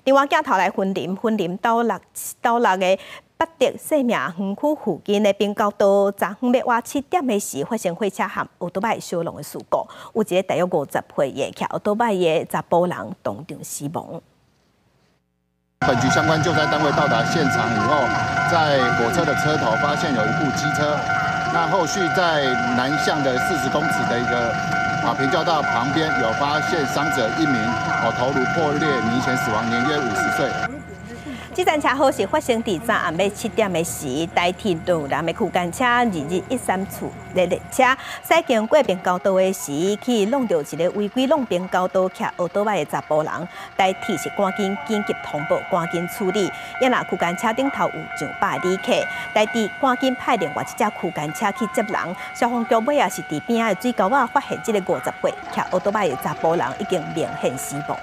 另外鏡頭來雲林，雲林斗六斗六的八德生命園區附近的平交道，昨昏欲倚7點的時發生火車和歐多擺相挵的事故，有一个大約50歲的騎歐多擺的查埔人當場死亡。本局相關救災單位到達現場以後，在火車的車頭發現有一部機車，那後續在南向的40公尺的一個平交道旁邊有發現傷者一名，哦頭顱破裂，明顯死亡，年約50歲。這場車禍是發生佇昨暗暝7點的時，台鐵路南的區間車2213次的列車駛經過平交道的時，去挵著一个違規挵平交道騎歐多擺的查埔人，台鐵是趕緊緊急通報，趕緊處理。也若區間車頂頭有上百旅客，台鐵趕緊派另外一隻區間車去接人。消防局尾也是佇邊仔的水溝仔發現這个50歲騎歐多擺的查埔人已經明顯死亡。